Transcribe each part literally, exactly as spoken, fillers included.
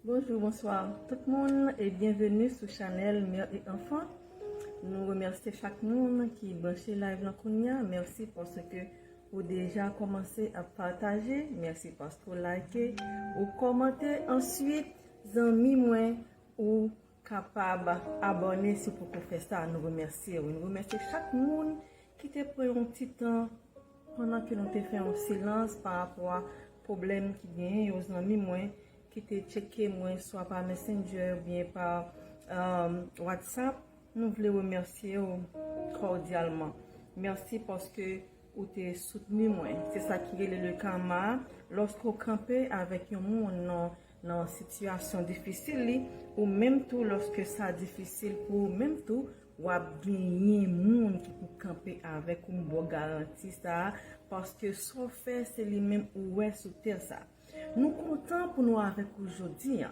Bonjou, bonswa tout moun e byenveni sou chanèl Mère et Enfant. Nou remèsye chak moun ki branche live lan kounya. Mèsi paske ou deja kòmanse ap pataje. Mèsi paske ou like, ou kòmante. Answit, zanmi mwen, ou kapab abòne si w poko fè sa. Nou remèsye w. Nou remèsye chak moun ki te pran yon ti tan pandan ke nou te fè yon silans pa rapò a pwoblèm ki genyen yo, zanmi mwen ki te tcheke mwen swa pa Messenger oubyen pa, um, WhatsApp. Nou vle remèsye w kòdyalman. Mèsi paske ou te soutni mwen. Se sa ki rele le karma. Lòske w kanpe avèk yon moun nan, nan sitiyasyon difisil li, ou menm tou, lòske sa difisil pou ou menm tou, w ap genyen moun ki pou kanpe avèk ou, m ba w garanti sa a, paske sa w fè, se li menm ou wè sou tè sa. Nou kontan pou nou avèk ou jodi a.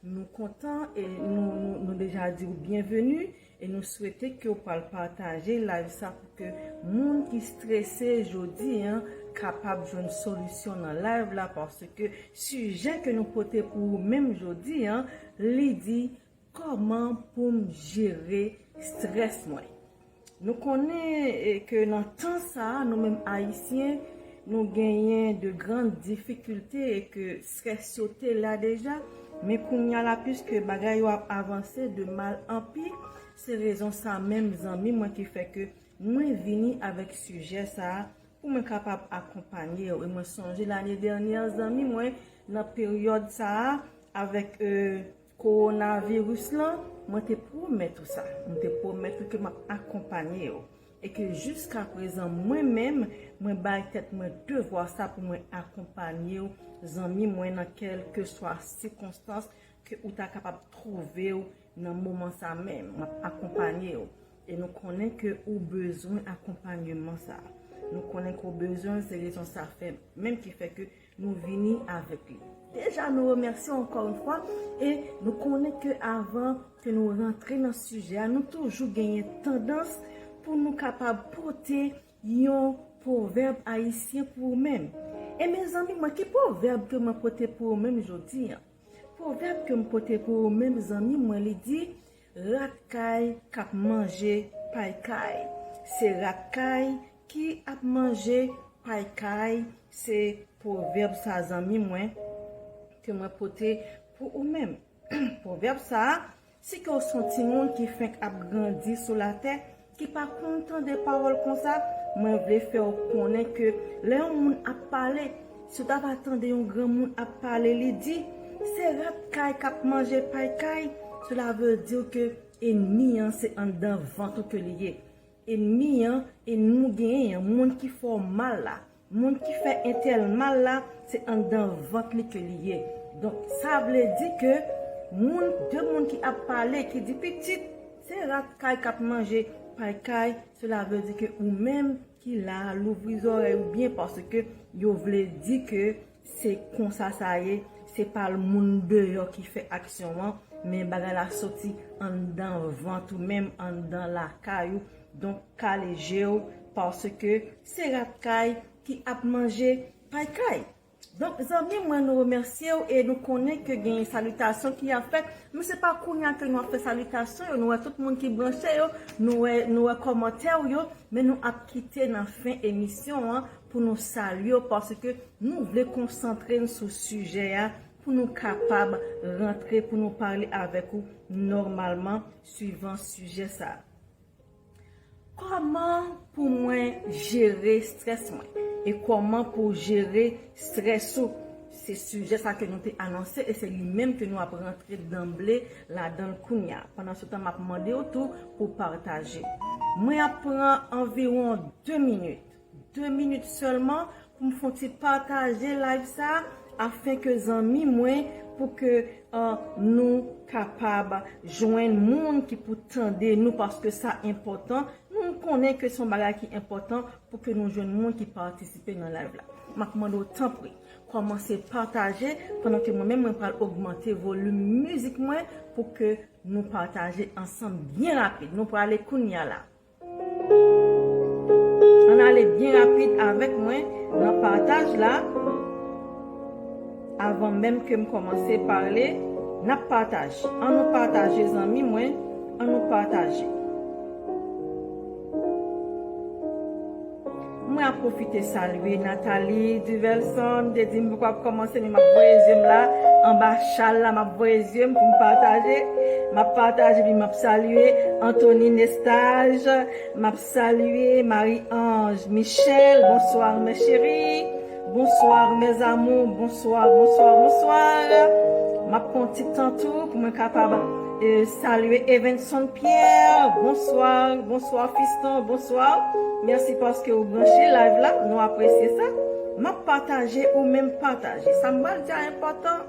Nou kontan e nou, nou, nou deja di w byenveni e nou swete ke w pral pataje live sa pou ke moun ki strese jodi a kapab jwenn solisyon nan live la, paske sijè ke nou pote pou ou menm jodi a, li di kòman pou m jere strès mwen. Nou konnen, eh, ke nan tan sa a, nou menm Ayisyen, nou genyen de grann difikilte e ke strès yo te la deja, men kounya la, piske bagay yo ap avanse de mal an pi, se rezon sa menm, zanmi mwen, ki fè ke mwen vini avèk sijè sa a pou mwen kapab akonpanye w. E mwen sonje lane dènyè, zanmi mwen, nan peryòd sa a, avèk, eh, kowonaviris lan, mwen te pwomèt ou sa. Mwen te pwomèt ou ke m ap akonpanye w. E ke jiska prezan, mwen menm, mwen bay tèt mwen devwa sa pou mwen akonpanye w, zanmi mwen, nan kèlkeswa sikonstans ke ou ta kapab twouve w nan moman sa menm. M ap akonpanye w. E nou konnen ke ou bezwen akonpanyeman sa. Nou konnen ke ou bezwen, se rezon sa fè menm ki fè ke nou vini avèk li. Deja, nou remèsye w ankò yon fwa e nou konnen ke avan ke nou rantre nan sijè a, nou toujou genyen tandans pou nou kapab pote yon pwovèb ayisyen pou ou menm. E mezanmi, mwen, ki pwovèb ke mwen pote pou ou menm jodi a? Pwovèb ke m pote pou ou menm, zanmi mwen, li di, rat kay k ap manje pay kay. Se rat kay ki ap manje pay kay. Se pwovèb sa, zanmi mwen, ke mwen pote pou ou menm. Pwovèb sa a, si ke w se yon timoun ki fenk ap grandi sou latè, ki pa konn tande pawòl konsa, mwen vle fè w konnen ke lè yon moun ap pale, si w ta va tande yon granmoun ap pale, li di, se rat kay k ap manje pay kay, sela vle di ke enmi an se anndan vant ou ke li ye. Enmi an, enmi w genyen an, moun ki fè w mal la, moun ki fè entèl mal la, se anndan vant li ke li ye. Donk, sa vle di ke moun, de moun ki ap pale, ki di, pitit, se rat kay k ap manje pay kay, sela vle di ke ou menm ki la a, louvri zòrèy ou byen, paske yo vle di ke se konsa sa ye, se pa l moun deyò ki fè aksyon an, men bagay la soti anndan vant ou menm, anndan lakay ou. Donk, kale je w, paske se rat kay ki ap manje pay kay. Donk, zanmi mwen, nou remèsye w e nou konnen ke gen salitasyon ki ap fèt, men se pa kounye a ke nou ap fè salitasyon yo. Nou wè tout moun ki branche yo, nou wè, nou wè kòmantè w yo, men nou ap kite nan fen emisyon an pou nou salye w, paske nou vle konsantre n sou sijè a pou nou kapab rantre, pou nou pale avèk ou nòmalman, swivan sijè sa a. Kòman pou mwen jere strès mwen? E kòman pou jere strès ou? Se sijè sa ke nou te anonse e se li menm ke nou ap rantre danble ladan l kounye a. Pandan se tan, m ap mande w tou pou pataje. Mwen ap pran anviwon de minit, de minit sèlman pou m fè yon ti pataje live sa a, afenke zanmi mwen, pou ke, eh, nou kapab jwenn moun ki pou tande nou, paske sa enpòtan. Nou konnen ke se yon bagay ki enpòtan pou ke nou jwenn moun ki patisipe nan live la. M ap mande w, tanpri, kòmanse pataje pandan ke mwen menm mwen pral ogmante volim mizik mwen pou ke nou pataje ansanm byen rapid. Nou prale kounye a la. Ann ale byen rapid avèk mwen nan pataj la. Avan menm ke m kòmanse pale, N ap pataje. Ann nou pataje, zanmi mwen. Ann nou pataje. Mwen ap pwofite salye Nathalie Duvelson. M te di m poko ap kòmanse, men m ap voye zye m la. Anba chal la, m ap voye zye m pou m pataje. M ap pataje, epi m ap salye Anthony Nestage. M ap salye Marie Ange Michel. Bonsoir, mes chéris. Bonsoir, mes amours. Bonsoir, bonsoir, bonsoir. M ap pran ti tan tou pou mwen kapab, eh, salye Evenson Pierre. Bonsoir, bonsoir, fiston, bonsoir. Mèsi paske ou branche live la. Nou apresye sa. M ap pataje, ou menm pataje. Sa m pral di a enpòtan.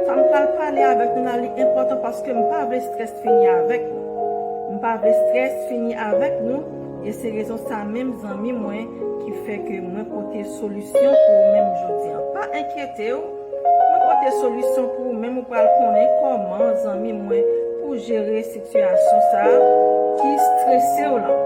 Sa m pral pale avèk nou la, li enpòtan paske m pa vle strès fini avèk nou. M pa vle strès fini avèk nou, e se rezon sa menm, zanmi mwen, ki fè ke mwen pote solisyon pou ou menm jodi a. Pa enkyete w, mwen pote solisyon pou ou menm, ou pral konnen kòman, zanmi mwen, pou jere sitiyasyon sa a ki strese w lan.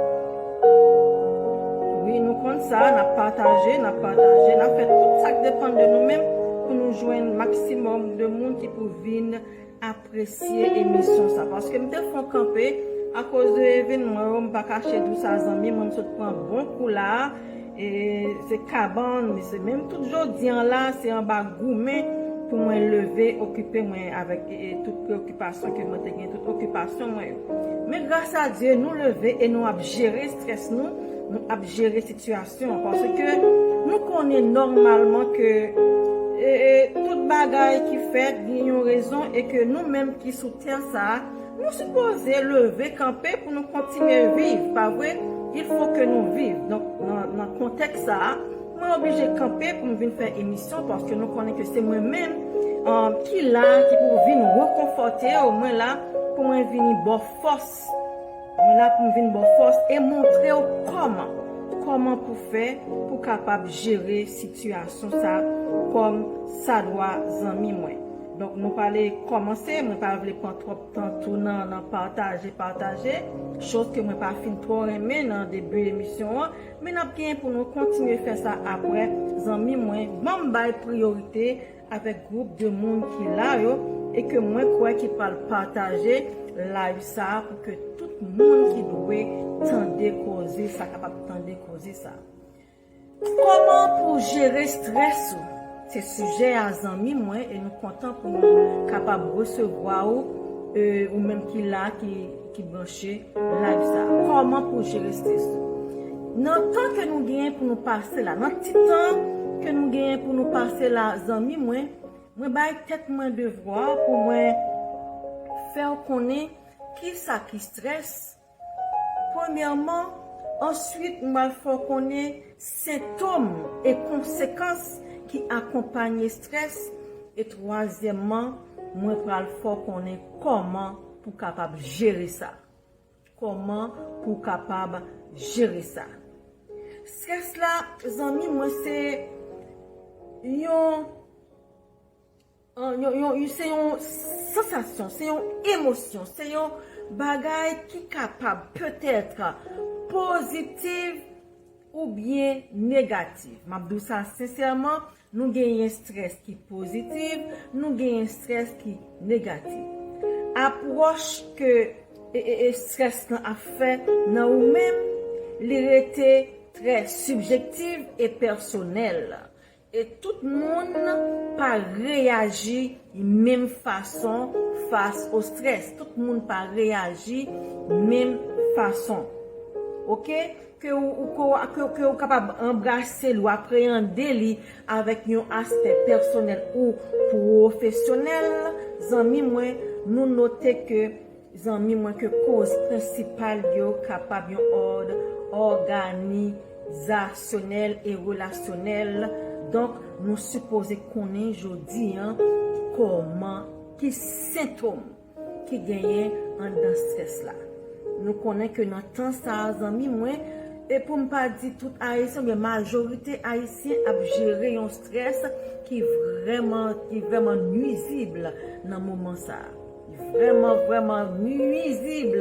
Wi, nou konn sa, n ap pataje, n ap pataje, n ap fè tout sa k depann de nou menm pou nou jwenn maksimòm de moun ki pou vin apresye emisyon sa. Paske m te fè yon kanpe akoz de evènman yo, m pa kache di w sa, zanmi mwen, m sot pran bon kou la. E se kabann, se menm tout jodi an la, se anba goumen pou mwen leve, okipe mwen avèk, e, tout preyokipasyon ke mwen te gen, tout okipasyon mwen yo. Men gras a Dye, nou leve e nou ap jere strès nou, nou ap jere sitiyasyon an, paske nou konnen nòmalman ke, e, e, tout bagay ki fèt gen yon rezon e ke nou menm ki sou tè sa a, nou sipoze leve kanpe pou nou kontinye viv, pa vre? Il faut que nou viv. Donk, nan, nan kontèks sa a, mwen oblije kanpe pou m vin fè emisyon, paske nou konnen ke se mwen menm, um, ki la, ki pou vin rekonfòte w. Mwen la pou mwen vini ba w fòs. Mwen la pou m vin ba w fòs e montre w kòman, kòman pou fè pou kapab jere sitiyasyon sa kòm sa dwa, zanmi mwen. Donk, nou pale kòmanse, mwen pa vle pran twòp tan tou nan, nan pataje, pataje, choz ke mwen pa fin twò renmen nan debi emisyon an, men n ap gen pou nou kontinye fè sa apre, zanmi mwen, ban m bay priyorite avèk gwoup de moun ki la yo, e ke mwen kwè ki pral pataje live sa a pou ke tout moun ki dwe tande koze sa kapab tande koze sa. Kòman pou jere strès ou? Se sijè a, zanmi mwen, e nou kontan pou nou kapab resevwa ou, e, ou menm ki la, ki, ki branche live sa. Kòman pou jere strès ou? Nan tan ke nou genyen pou nou pase la, nan ti tan ke nou genyen pou nou pase la, zanmi mwen, mwen bay tèt mwen devwa pou mwen fè w konnen kisa ki strès, premyèman, answit, m pral fè w konnen sentòm e konsekans ki akonpanye strès, e twazyèmman, mwen pral fè w konnen kòman pou w kapab jere sa. Kòman pou w kapab jere sa. Strès la, zanmi mwen, se yon An, yon, yon, se yon sansasyon, se yon emosyon, se yon bagay ki kapab petèt pozitif oubyen negatif. M ap di w sa sensèman, nou genyen strès ki pozitif, nou genyen strès ki negatif. Apwòch ke, e, e, e, strès lan ap fè nan ou menm, li rete trè sibjektif e pèsonèl. E tout moun pa reyaji menm fason fas o strès. Tout moun pa reyaji menm fason. Oke? Ke ou, ou ko-, ke, ke ou kapab anbrase li, ou apreyande li avèk yon aspè pèsonèl ou pwofesyonèl. Zanmi mwen, nou note ke zanmi mwen, ke koz prensipal yo kapab yon òd òganizasyonèl e relasyonèl. Donk, nou sipoze konnen jodi an kòman, ki sentòm ki genyen anndan strès la. Nou konnen ke nan tan sa a, zanmi mwen, e pou m pa di tout Ayisyen, oubyen majorite Ayisyen ap jere yon strès ki vrèman, ki vrèman nwizib nan moman sa a. Vrèman, vrèman nwizib,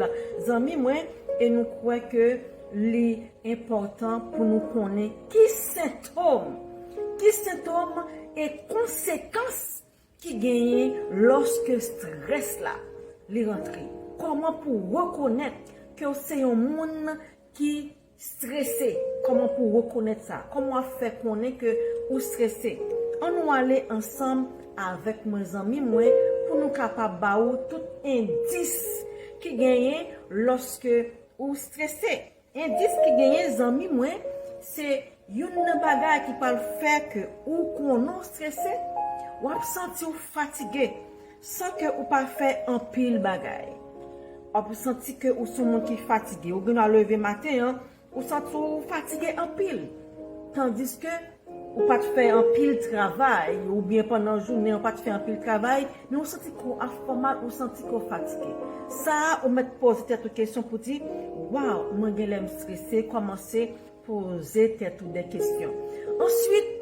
zanmi mwen, e nou kwè ke li enpòtan pou nou konnen ki sentòm, ki sentòm e konsekans ki genyen lòske strès la li rantre? Kòman pou rekonèt ke w se yon moun ki strese? Kòman pou rekonèt sa? Kòman w ap fè konnen ke ou strese? Ann nou ale ansanm avèk mwen, zanmi mwen, pou nou kapab ba ou tout endis ki genyen lòske ou strese. Endis ki genyen, zanmi mwen, se youn nan bagay ki pral fè ke ou konnen w strese, w ap santi w fatige san ke ou pa fè anpil bagay. W ap santi ke ou se yon moun ki fatige. Ou gen dwa leve maten an, ou santi w fatige anpil. Tandiske ou pa t fè anpil travay, oubyen pandan jounen ou pa t fè anpil travay, men ou santi kò w ap fè w mal, ou santi kò w fatige. Sa a, ou mèt poze tèt ou kesyon pou di, waw, mwen genlè m strese, kòmanse poze tèt ou de kesyon. Answit,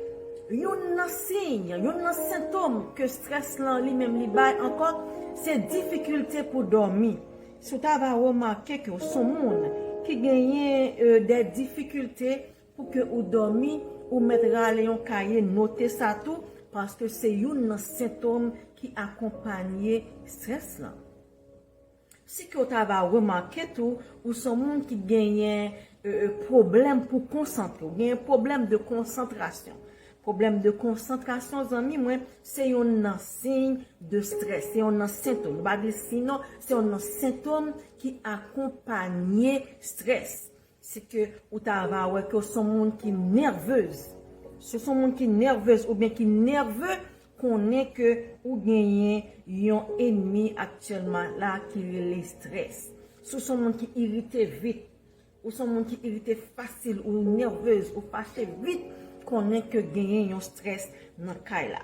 youn nan siy, youn nan sentòm ke strès lan li menm li bay ankò, se difikilte pou dòmi. Si w ta va remake ke w se yon moun ki genyen, euh, de difikilte pou ke ou dòmi, ou mèt rale yon kaye, note sa tou, paske se youn nan sentòm ki akonpanye strès lan. Si ke w ta va remake tou, ou se yon moun ki genyen, euh, euh, pwoblèm pou konsantre, ou genyen pwoblèm de konsantrasyon. Pwoblèm de konsantrasyon, zanmi mwen, se youn nan siy de strès, se youn nan sentòm. Nou pa di siy non, se youn nan sentòm ki akonpanye strès. Si ke ou ta va wè ke w se yon moun ki nèvez. Si w se yon moun ki nèvez oubyen ki nève, konnen ke ou genyen yon enmi aktyèlman la ki rele strès. Si w se yon moun ki irite vit, ou se yon moun ki irite fasil, ou nèvez, ou fache vit, konnen ke genyen yon strès nan kay la.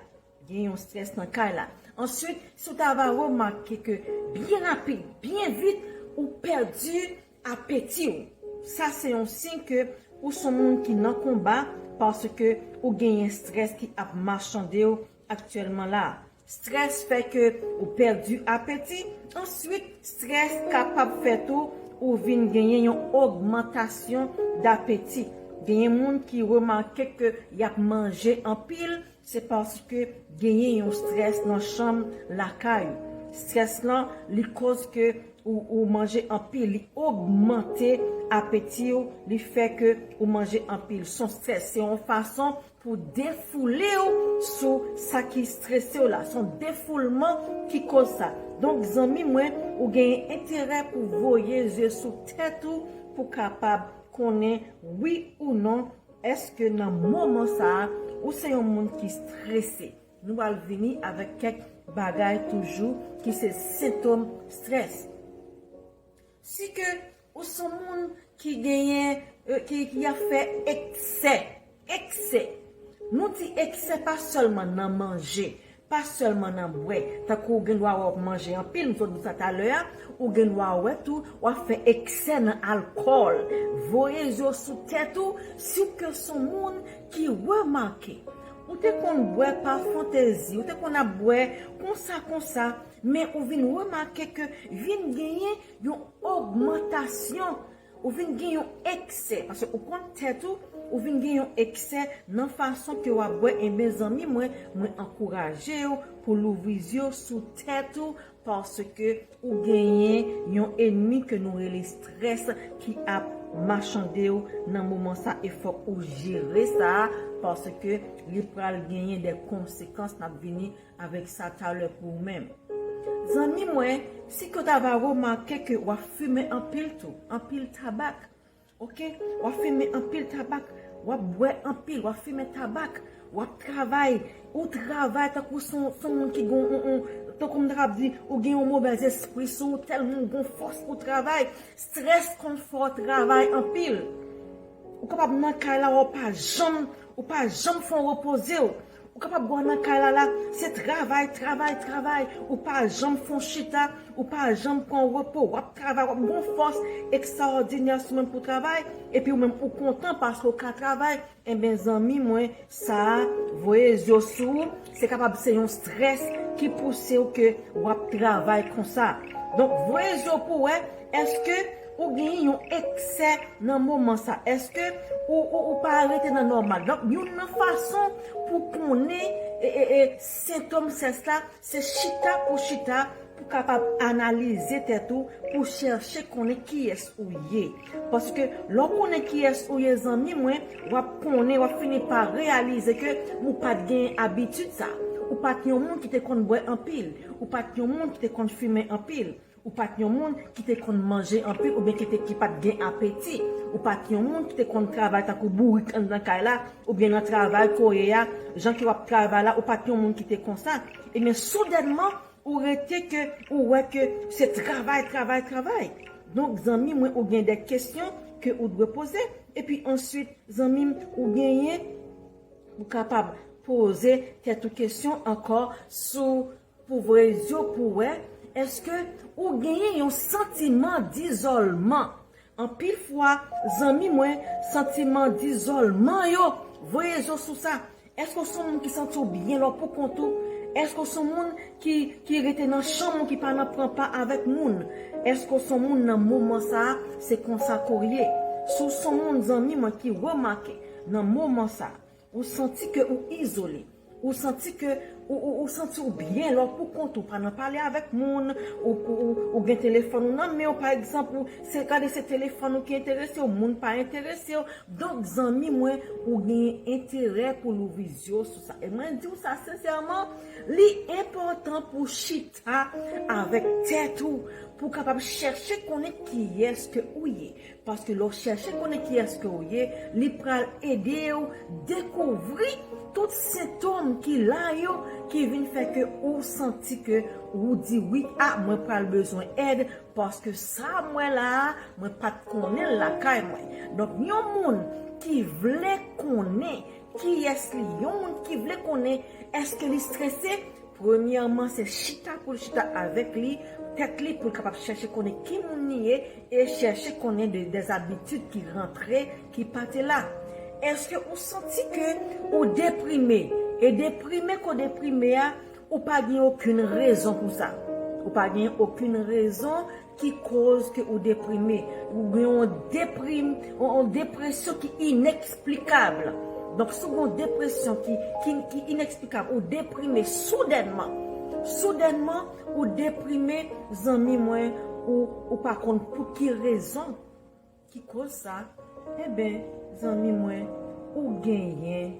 Gen yon strès nan kay la. Answit, si w ta va remake ke byen rapid, byen vit, ou pèdi apeti w. Sa se yon siy ke ou se yon moun ki nan konba, paske ou genyen strès ki ap machande w aktyèlman la. Strès fè ke ou pèdi apeti. Answit, strès kapab fè tou ou vin genyen yon ogmantasyon dapeti. Genyen moun ki remake ke y ap manje anpil, se paske genyen yon strès nan chanm lakay ou. Strès lan, li koz ke ou, ou manje anpil, li ogmante apeti w, li fè ke ou manje anpil. Se yon strès, se yon fason pou defoule w sou sa ki strese w la. Se yon defoulman ki koz sa. Donk, zanmi mwen, ou genyen enterè pou voye zye sou tèt ou pou kapab konnen wi ou non, èske nan moman sa a, ou se yon moun ki strese. Nou pral vini avèk kèk bagay toujou ki se sentòm strès. Si ke ou se yon moun ki genyen, euh, ki, ki ap fè eksè, eksè. Nou di eksè pa sèlman nan manje, pa sèlman nan bwè. Tankou ou gen dwa wè w ap manje anpil, m sot di sa talè a, ou gen dwa wè tou, w ap fè eksè nan alkòl. Voye zye w sou tèt ou, si w ke se yon moun ki remake. Ou te konn bwè pa fantezi, ou te konn ap bwè konsa, konsa, men ou vin remake ke vin genyen yon ogmantasyon, ou vin gen yon eksè, paske ou konn tèt ou, ou vin gen yon eksè nan fason ke w ap bwè, enben zanmi mwen, mwen ankouraje w pou louvri zye w sou tèt ou, paske ou genyen yon enmi ke nou rele strès ki ap machande w nan moman sa, e fòk ou jere sa, paske li pral genyen de konsekans, n ap vini avèk sa talè pou ou menm. Zanmi mwen, si ke w ta va remake ke w ap fimen anpil tou, anpil tabak, oke? W ap fimen anpil tabak, w ap bwè anpil, w ap fimen tabak, w ap travay, ou travay tankou se yon, se yon moun ki gen yon, yon, tankou m ta kab di, ou gen yon movèzespri sou ou, tèlman ou gen fòs pou travay, strès konn fè w travay anpil. Ou kapab nan kay la, w pa janm, ou pa janm fè w repoze w. Ou kapab wè nan kay la la, se travay, travay, travay. Ou pa janm fè w chita, ou pa janm pran repo. W ap travay, w ap gen yon fòs ekstraòdinè sou menm pou travay. Epi ou menm ou kontan paske w ka travay. Enben, zanmi mwen, sa a, voye zye w sou ou. Se kapab se yon strès ki pouse w ke w ap travay konsa. Donk, voye zye w pou wè, èske ou genyen yon eksè nan moman sa? Èske ou, ou, ou pa rete nan nòmal? Donk, youn nan fason pou konnen e, e, e sentòm strès la, se chita pou chita pou kapab analize tèt ou, pou chèche konnen kiyès ou ye. Paske lè w konnen kiyès ou ye, zanmi mwen, w ap konnen, w ap fini pa reyalize ke ou pa t gen abitid sa. Ou pa t yon moun ki te konn bwè anpil. Ou pa t yon moun ki te konn fimen anpil. Ou pa t yon moun ki te konn manje anpil oubyen ki te, ki pa t gen apeti. Ou pa t yon moun ki te konn travay tankou bourik anndan kay la, oubyen nan travay ke w ye a, jan ke w ap travay la, ou pa t yon moun ki te konsa. Ebyen, soudènman, ou rete ke, ou wè ke se travay, travay, travay. Donk, zanmi mwen, ou gen de kesyon ke ou dwe poze. Epi answit, zanmi m, ou genyen, ou kapab poze tèt ou kesyon ankò sou pou vre zye w pou wè, èske ou genyen yon santiman dizòlman? Anpil fwa, zanmi mwen, santiman dizòlman yo, voye zye w sou sa. Èske w se yon moun ki santi w byen lè w pou kont ou? Èske w se yon moun ki, ki rete nan chanm ou, ki pa nan pran pa avèk moun? Èske w se yon moun nan moman sa a, se konsa ke w ye? Si w se yon moun, zanmi mwen, ki remake nan moman sa a, ou santi ke ou izole, ou santi ke ou, ou, ou santi w byen lè w pou kont ou, pa nan pale avèk moun, ou, ou, ou, ou gen telefòn ou nan men w, pa egzanp, ou se gade se telefòn ou ki enterese w, moun pa enterese w. Donk, zanmi mwen, ou gen enterè pou l ouvri zye w sou sa. E mwen di w sa sensèman, li enpòtan pou w chita avèk tèt ou, pou w kapab chèche konnen kiyès ke ou ye. Paske lè w chèche konnen kiyès ke w ye, li pral ede w dekouvri tout sentòm ki la yo, ki vin fè ke ou santi ke ou di wi, a, mwen pral bezwen èd, paske sa m wè la a, mwen pa t konnen l lakay mwen. Donk, yon moun ki vle konnen kiyès li, yon moun ki vle konnen èske li strese, premyèman, se chita pou l chita avèk li, tèt li, pou l kapab chèche konnen ki moun li ye e chèche konnen de, de zabitid ki rantre, ki pa te la. Èske ou santi ke ou deprime? E deprime ke w deprime a, ou pa gen okenn rezon pou sa. Ou pa gen okenn rezon ki koz ke ou deprime. Ou gen yon deprim, yon, yon depresyon ki ineksplikab. Donk, si w gen yon depresyon ki, ki, ki ineksplikab, ou deprime soudènman, soudènman, ou deprime, zanmi mwen, ou, ou pa konn pou ki rezon ki koz sa, enben, zanmi mwen, ou genyen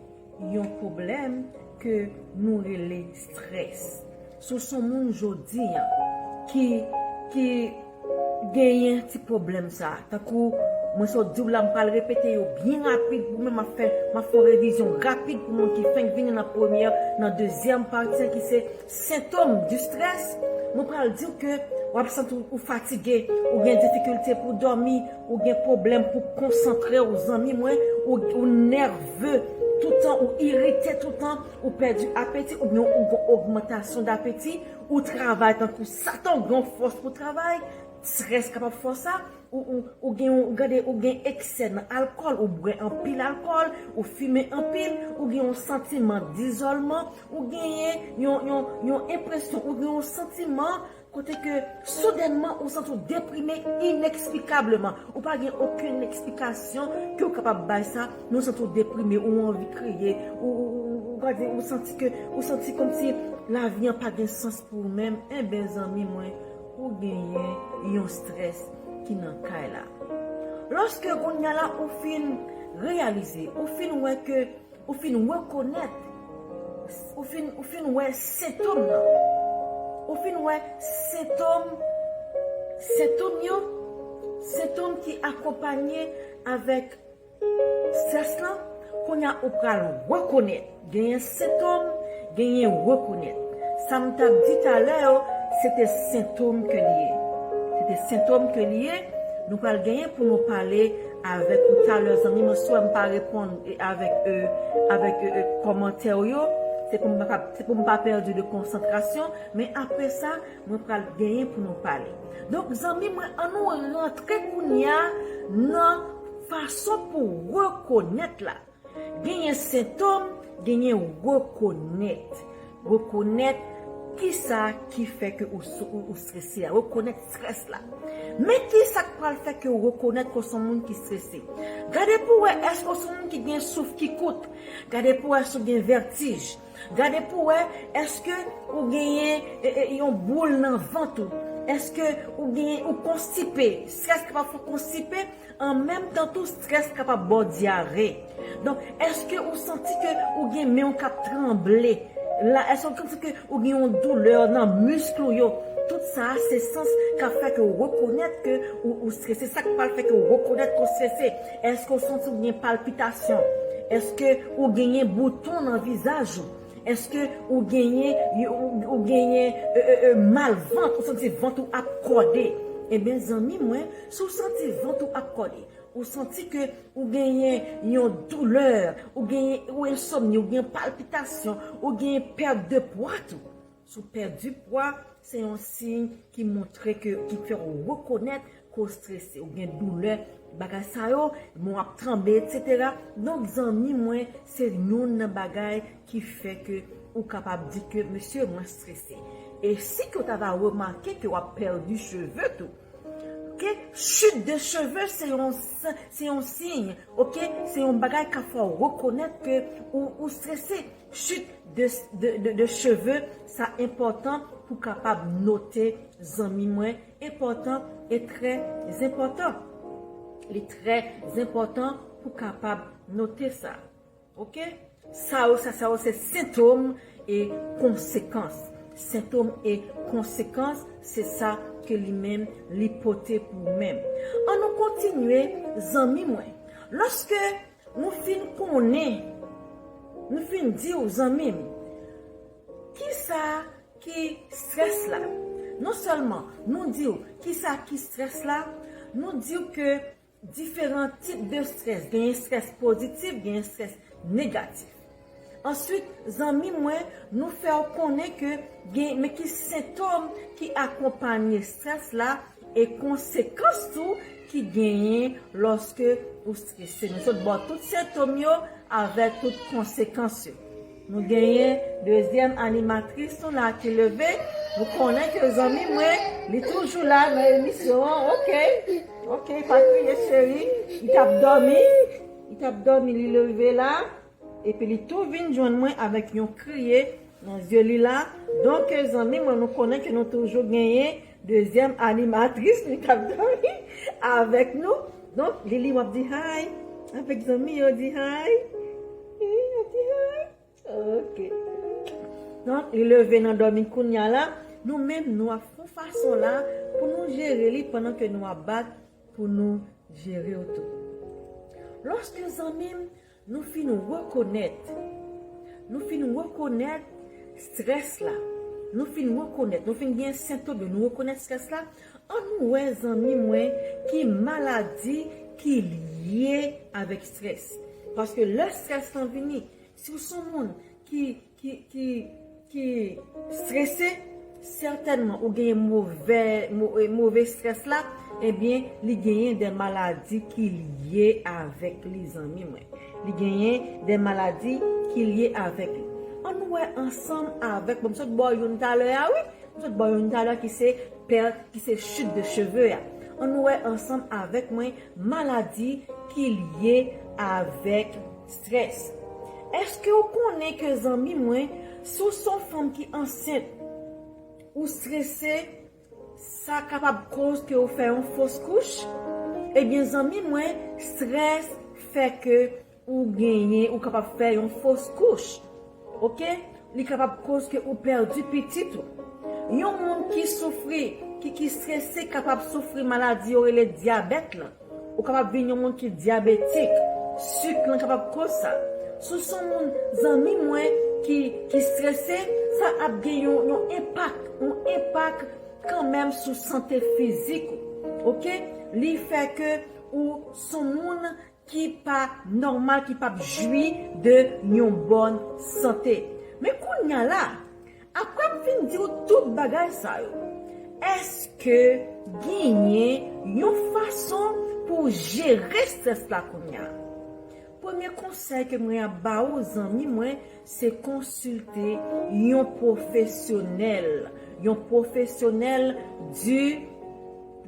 yon pwoblèm ke nou rele strès. Si w se yon moun jodi a ki, ki genyen ti pwoblèm sa, tankou mwen sot di w la, m pral repete yo byen rapid pou mwen, m ap fè, m ap fè yon revizyon rapid pou moun ki fenk vini nan premyè, nan dezyèm pati an ki se sentòm di strès. Mwen pral di w ke w ap santi w, ou fatige, ou gen difikilte pou dòmi, ou gen pwoblèm pou konsantre w, zanmi mwen, ou, ou nève toutan, ou irite toutan, ou pèdi apeti, oubyen ou gen ogmantasyon dapeti, ou travay tankou satan, ou gen yon fòs pou travay, strès kapab fè w sa, ou, ou, ou gen yon, gade, ou gen eksè nan alkòl, ou bwè anpil alkòl, ou fimen anpil, ou gen yon santiman dizòlman, ou genyen yon, yon, yon enpresyon, ou gen yon santiman kote ke soudènman ou santi w deprime ineksplikableman. Ou pa gen okenn eksplikasyon ke w kapab bay sa, men w santi w deprime, ou anvi kriye, ou, ou, ou, ou, ou, gade, ou santi ke, ou santi kòmsi lavi an pa gen sans pou ou menm. Enben, zanmi mwen, ou genyen yon strès ki nan kay la. Lòske kounye a la ou fin reyalize, ou fin wè ke, ou fin rekonèt, ou fin, ou fin wè sentòm nan, ou fin wè sentòm, sentòm yo, sentòm ki akonpanye avèk strès lan, kounye a ou pral rekonèt. Genyen sentòm, genyen rekonèt. Sa m t ap di talè yo, se te sentòm ke li ye. Se te sentòm ke li ye. Nou pral genyen pou nou pale avèk ou talè, zanmi mwen, si w wè m pa reponn e avèk, e, avèk, e, e, kòmantè w yo, se pou m pa, se pou m pa pèdi de konsantrasyon, men apre sa, mwen pral genyen pou nou pale. Donk, zanmi mwen, ann nou rantre kounye a nan fason pou rekonèt la. Genyen sentòm, genyen rekonèt. Rekonèt Kisa ki fè ke ou, ou, ou strese a? Rekonèt strès la. Men kisa k pral fè ke ou rekonèt ke w se yon moun ki strese? Gade pou w wè, èske w se yon moun ki gen souf ki kout? Gade pou w wè si w gen vètij. Gade pou w wè, èske ou genyen e, e, yon boul nan vant ou? Èske ou genyen, ou konstipe? Strès kapab fè w konstipe. An menm tan tou, strès kapab ba w dyare. Donk, èske ou santi ke ou gen men w k ap tranble? La, èske ou santi ke ou gen yon doulè nan misk ou yo? Tout sa a, se sans k ap fè ke w rekonèt ke ou, ou strese. Sa k pral fè ke w rekonèt ke w strese. Èske ou santi ou gen palpitasyon? Èske ou genyen bouton nan vizaj ou? Èske ou genyen, ou, ou genyen e, e, e, mal vant? Ou santi vant ou ap kòde? Ebyen, zanmi mwen, si w santi vant ou ap kòde, ou santi ke ou genyen yon doulè, ou genyen, ou ensomni, ou gen palpitasyon, ou genyen pèt de pwa tou. Si w pèdi pwa, se yon siy ki montre ke, ki fè w rekonèt ke w strese, ou gen doulè, bagay sa yo, men w ap tranble, etsetera. Donk, zanmi mwen, se youn nan bagay ki fè ke ou kapab di ke, "Mesye, mwen strese." E si ke w ta va remake ke w ap pèdi cheve tou, oke? Chute de cheveux, se yon, se yon siy, oke? Se yon bagay k ap fè w rekonèt ke ou, ou strese. Chute de, de, de, de cheveux, sa enpòtan pou kapab note, zanmi mwen. Enpòtan e trè enpòtan. Li trè enpòtan pou kapab note sa. Oke? Sa yo, sa, sa yo se sentòm e konsekans. Sentòm e konsekans, se sa ke li menm, li pote pou ou menm. Ann nou kontinye, zanmi mwen. Lòske nou fin konnen, nou fin di w, zanmi m, kisa ki strès la? Non sèlman nou di w kisa ki strès la, nou di w ke diferan tip de strès. Genyen strès pozitif, genyen strès negatif. Answit, zanmi mwen, nou fè w konnen ke gen, men ki sentòm ki akonpanye strès la e konsekans tou ki genyen lòske ou strese. Nou sot ba w tout sentòm yo avèk tout konsekans yo. Nou genyen dezyèm animatris nou la ki leve. Nou konnen ke zanmi mwen, li toujou la nan emisyon an. Oke. Oke, pa kriye, cheri. Li t ap dòmi. Li t ap dòmi, li leve la. Epi li tou vin jwenn mwen avèk yon kriye nan zye li la. Donk, zanmi mwen, nou konnen ke nou toujou genyen dezyèm animatris nou k ap dòmi avèk nou. Donk, Lili, w ap di hi avèk zanmi yo, di hi. Wi, w ap di hi. Oke. Donk, li leve nan dòmi kounye a la. Nou menm, nou ap fè yon fason la pou nou jere li pandan ke nou ap bat pou nou jere w tou. Lòske zanmi m, nou fin rekonèt, nou fin rekonèt strès la, nou fin rekonèt, nou fin gen sentòm yo, nou rekonèt strès la, ann nou wè zanmi mwen ki maladi ki lye avèk strès. Paske lè strès lan vini, si w se yon moun ki, ki, ki, ki strese, sètènman ou genyen move, mo-, eh, move strès la, ebyen, li genyen de maladi ki lye avèk li, zanmi mwen. Li genyen de maladi ki lye avèk li. Ann nou wè ansanm avèk mwen, m sot ba w youn talè a, wi. M sot ba w youn talè ki se pèt, ki se chute de cheveux a. Ann nou wè ansanm avèk mwen maladi ki lye avèk strès. Èske w konnen ke, zanmi mwen, si w se yon fanm ki ansent, ou strese, sa kapab koz ke w fè yon fos kouch? Ebyen, zanmi mwen, strès fè ke ou genyen, ou kapab fè yon fos kouch. Oke? Li kapab koz ke ou pèdi pitit ou. Yon moun ki soufri, ki, ki strese, kapab soufri maladi yo rele dyabèt lan. Ou kapab vin yon moun ki dyabetik. Sik lan kapab koz sa. Si w se yon moun, zanmi mwen, ki, ki strese, sa ap gen yon, yon enpak, yon enpak kanmenm sou sante fizik ou. Oke? Li fè ke ou se yon moun ki pa nòmal, ki p ap jwi de yon bòn sante. Men kounye a la, apre m fin di w tout bagay sa yo, èske genyen yon fason pou w jere strès la kounye a? Premye konsèy ke mwen ap ba ou, zanmi mwen, se konsilte yon pwofesyonèl, yon pwofesyonèl di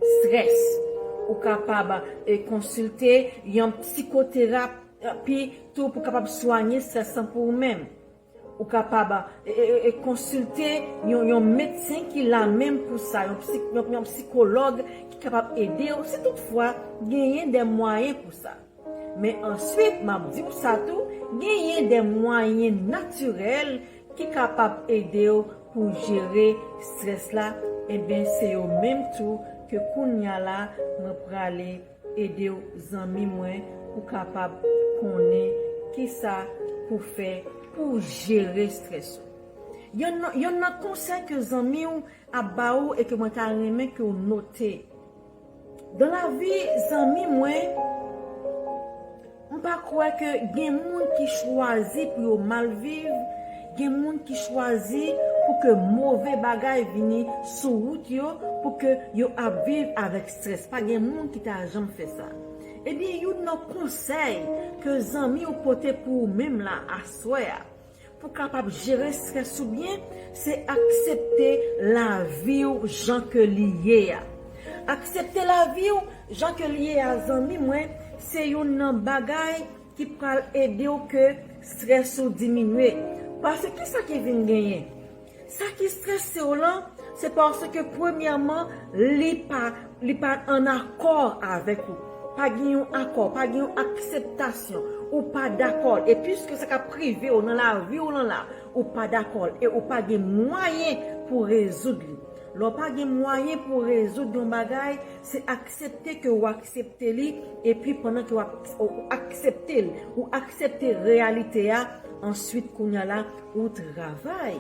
strès. Ou kapab e konsilte yon psikoterapi tou pou kapab swanye strès lan pou ou menm. Ou kapab e, e, e konsilte yon, yon medsen ki la menm pou sa, yon, psik, yon, yon psikològ ki kapab ede w, si toutfwa genyen de mwayen pou sa. Men answit, m ap di w sa tou, genyen de mwayen natirèl ki kapab ede w pou jere strès la, enben, se yo menm tou ke kounya la, mwen prale ede w, zanmi mwen, pou kapab konnen kisa pou fè pou jere strès ou. Yonn nan, yonn nan konsèy ke zanmi w ap ba ou e ke mwen ta renmen ke w note. Dan lavi, zanmi mwen, m pa kwè ke gen moun ki chwazi pou yo mal viv, gen moun ki chwazi pou ke move bagay vini sou wout yo, pou ke yo ap viv avèk strès. Pa gen moun ki ta janm fè sa. Ebyen, youn nan konsèy ke zanmi w pote pou ou menm la, aswè a, pou kapab jere strès ou byen, se aksepte lavi w jan ke li ye a. Aksepte lavi w jan ke li ye a, zanmi mwen, se youn nan bagay ki pral ede w ke strès ou diminye. Paske kisa ki vin genyen? Sa ki strese w lan, se paske premyèman, li pa, li pa ann akò avèk ou. Pa gen yon akò, pa gen yon akseptasyon. Ou pa dakò. E piske sa k ap rive w nan lavi w lan la, ou pa dakò. E ou pa gen mwayen pou rezoud li. Lè w pa gen mwayen pou rezoud yon bagay, se aksepte ke w aksepte li, epi pandan ke w ap, ou aksepte l, ou aksepte reyalite a, answit, kounya la, ou travay.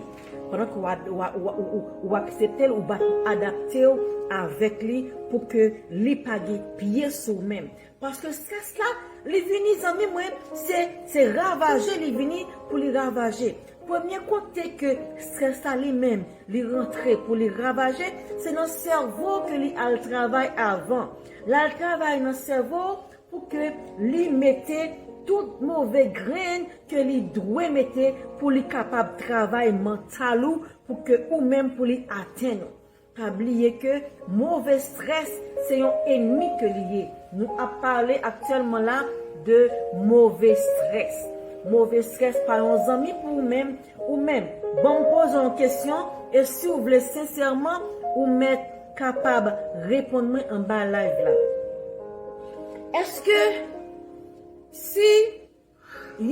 Pandan ke w a, w a, w a, ou, ou, ou aksepte l, ou ba, adapte w avèk li pou ke li pa gen pye sou ou menm. Paske strès la, li vini, zanmi mwen, se, se ravaje li vini pou li ravaje. Premye kote ke strès la li menm, li rantre pou li ravaje, se nan sèvo ke li al travay avan. L al travay nan sèvo pou ke li mete tout move grenn ke li dwe mete pou li kapab travay mantal ou, pou ke ou menm pou li atenn ou. Pa bliye ke move strès se yon enmi ke li ye. Nou ap pale aktyèlman la de move strès. Move strès pa yon zanmi pou ou menm. Ou menm, ban m poze yon kesyon, e si w vle sensèman, ou mèt kapab reponn mwen anba live la. Èske si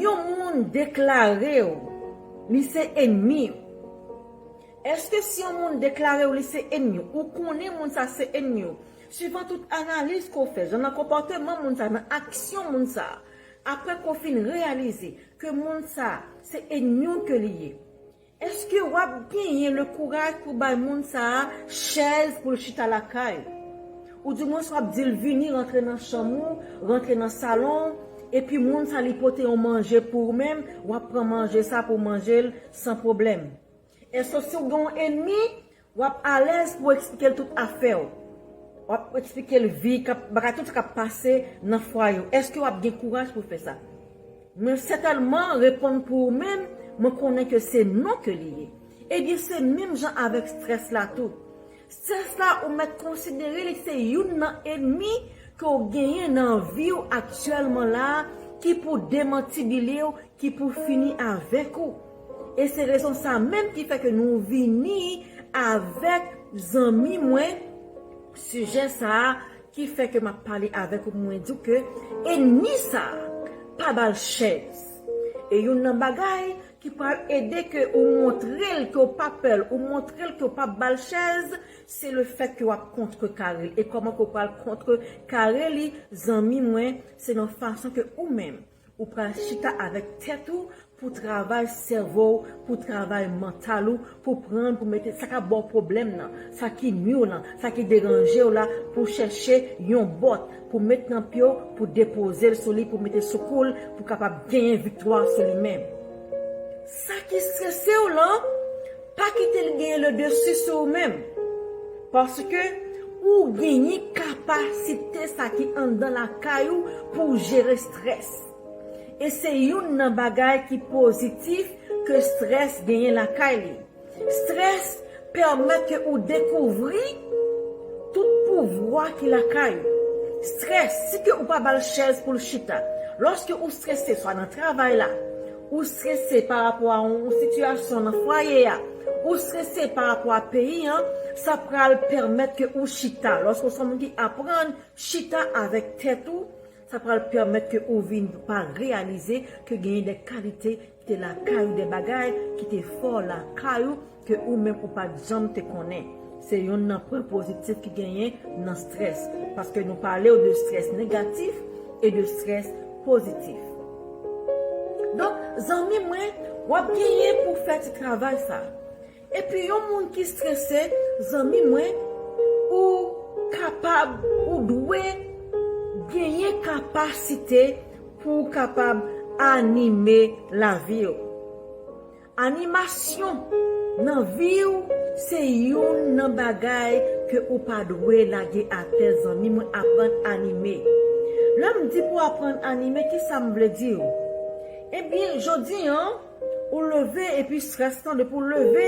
yon moun deklare w li se enmi w, èske si yon moun deklare w li se enmi w, ou konnen moun sa se enmi w, suivan tout analiz ke w fè, jan nan konpòteman moun sa, nan aksyon moun sa, apre ke w fin reyalize ke moun sa se enmi w ke li ye, èske w ap genyen le kouraj pou bay moun sa a chèz pou l chita lakay ou? Oudimwens w ap di l vini rantre nan chanm ou, rantre nan salon w, epi moun sa li pote yon manje pou ou menm, w ap pran manje sa pou w manje l san pwoblèm. Èske si w gen yon enmi, w ap alèz pou w eksplike l tout afè w? W ap eksplike l vi, k ap, bagay tout sa k ap pase nan fwaye w. Èske w ap gen kouraj pou w fè sa? Men sètènman, reponn pou ou menm, mwen konnen ke se non ke li ye. Ebyen, se menm jan avèk strès la tou. Strès la, ou mèt konsidere li se youn nan enmi ke w genyen nan vi w aktyèlman la a, ki pou demantibile w, ki pou fini avèk ou. E se rezon sa menm ki fè ke nou vini avèk zanmi mwen sijè sa a, ki fè ke m ap pale avèk ou, mwen di w ke enmi sa a, pa ba l chèz. E youn nan bagay ki pral ede ke ou montre l ke w pa pè l, ou montre l ke w p ap ba l chèz, se le fèt ke w ap kontrekare l. E kòman ke w pral kontrekare li, zanmi mwen, se nan fason ke ou menm, ou pral chita avèk tèt ou pou travay sèvo w, pou travay mantal ou, pou pran, pou mete sa k ap ba w pwoblèm nan, sa ki nwi w lan, sa ki deranje w la, pou chèche yon bòt, pou met nan pye w, pou depoze l sou li, pou mete sou kou l, pou kapab genyen viktwa sou li menm. Sa ki strese w lan, pa kite l genyen le desi sou ou menm. Paske ou genyen kapasite sa ki anndan lakay ou pou w jere strès. E se youn nan bagay ki pozitif ke strès genyen lakay li. Strès pèmèt ke ou dekouvri tout pouvwa ki lakay ou. Strès, si ke ou pa ba l chèz pou l chita. Lòske ou strese, swa nan travay la, ou strese pa rapò a yon sitiyasyon nan fwaye a, ou strese pa rapò a peyi an, sa pral pèmèt ke ou chita. Lòske ou se yon moun ki aprann chita avèk tèt ou, sa pral pèmèt ke ou vin pa reyalize ke genyen de kalite ki te lakay ou, de bagay ki te fò lakay ou, ke ou menm ou pa t janm te konnen. Se youn nan pwen pozitif ki genyen nan strès, paske nou pale w de strès negatif e de strès pozitif. Donk, zanmi mwen, w ap genyen pou fè ti travay sa. Epi yon moun ki strese, zanmi mwen, ou kapab, ou dwe genyen kapasite pou w kapab anime lavi w. Animasyon nan vi w se youn nan bagay ke ou pa dwe lage atè, zanmi mwen, aprann anime. Lè m di pou aprann anime, ki sa m vle di w? Ebyen, jodi an, ou leve epi strès lan, depi w leve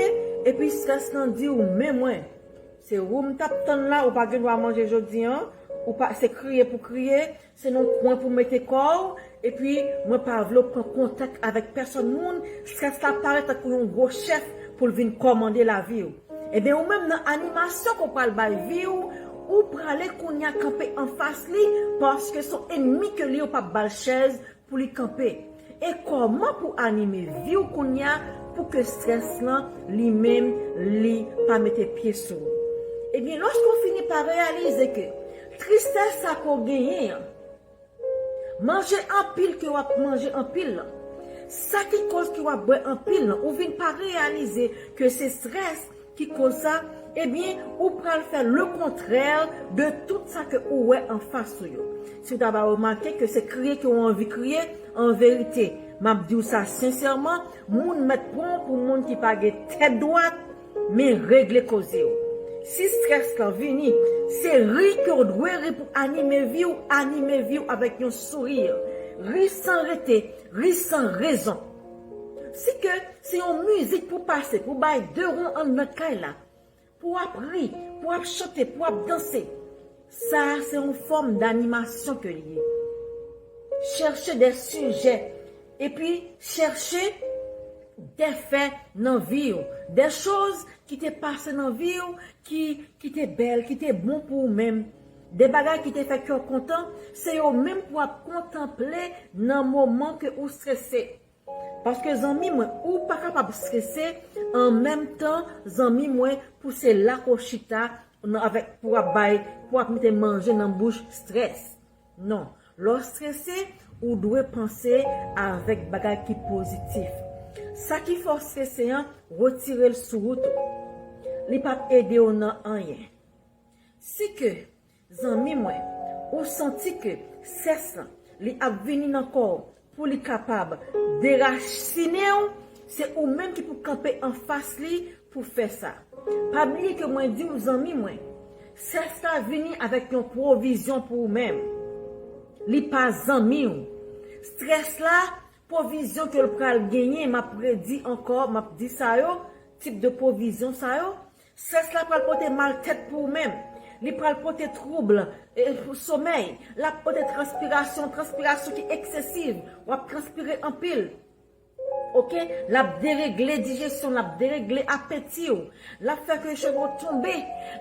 epi strès lan di w, men mwen, se ou m t ap tann la, ou pa gen dwa manje jodi an, ou pa, se kriye pou kriye, se nan kwen pou mete kò w, epi mwen pa vle w pran kontak avèk pèsòn moun, strès la parèt tankou yon gwo chèf pou l vin kòmande lavi w. Ebyen, ou menm nan animasyon ke w pral bay vi w, ou prale kounye a kanpe anfas li, paske se yon enmi ke li, ou p ap ba l chèz pou li kanpe. E kòman pou anime vi w kounye a pou ke strès lan li menm li pa mete pye sou ou? Ebyen, lòske w fini pa reyalize ke tristès sa ke w genyen an, manje anpil ke w ap manje anpil lan, sa ki koz ke w ap bwè anpil lan, ou vin pa reyalize ke se strès ki koz sa, ebyen, ou pral fè le kontrè de tout sa ke ou wè anfas ou yo. Si w ta va remake ke se kriye ke w anvi kriye, an verite, m ap di w sa sensèman, moun mèt pran w pou moun ki pa gen tèt dwat, men regle koze w. Si strès lan vini, se ri ke w dwe ri pou anime vi w, anime vi w avèk yon souri. Ri san rete, ri san rezon. Si ke se yon mizik pou pase, pou bay de won anndan kay la, pou w ap ri, pou w ap chante, pou w ap danse, sa a se yon fòm danimasyon ke l ye. Chèche de sijè, epi chèche de fè nan vi w, de choz ki te pase nan vi w, ki, ki te bèl, ki te bon pou ou menm, de bagay ki te fè kè w kontan, se yo menm pou w ap kontanple nan moman ke ou strese. Paske, zanmi mwen, ou pa kapab strese an menm tan, zanmi mwen, pou se la ke w chita nan, avèk, pou w ap bay, pou w ap mete manje nan bouch strès. Non. Lè w strese, ou dwe panse avèk bagay ki pozitif. Sa ki fè w strese an, retire l sou wout ou. Li p ap ede w nan anyen. Si ke, zanmi mwen, ou santi ke strès lan, li ap vini nan kò w pou li kapab derasinen w, se ou menm ki pou kanpe anfas li pou fè sa. Pa bliye ke mwen di w, zanmi mwen, strès la vini avèk yon pwovizyon pou ou menm. Li pa zanmi w. Strès la, pwovizyon ke l pral genyen, m ap redi ankò, m ap di sa yo, tip de pwovizyon sa yo, strès la pral pote maltèt pou ou menm. Li pral pote twoub, e, pou somèy. L ap pote transpirasyon, transpirasyon ki eksesiv. W ap transpire anpil. Oke? L ap deregle dijesyon, l ap deregle apeti w. L ap fè ke cheve w tonbe.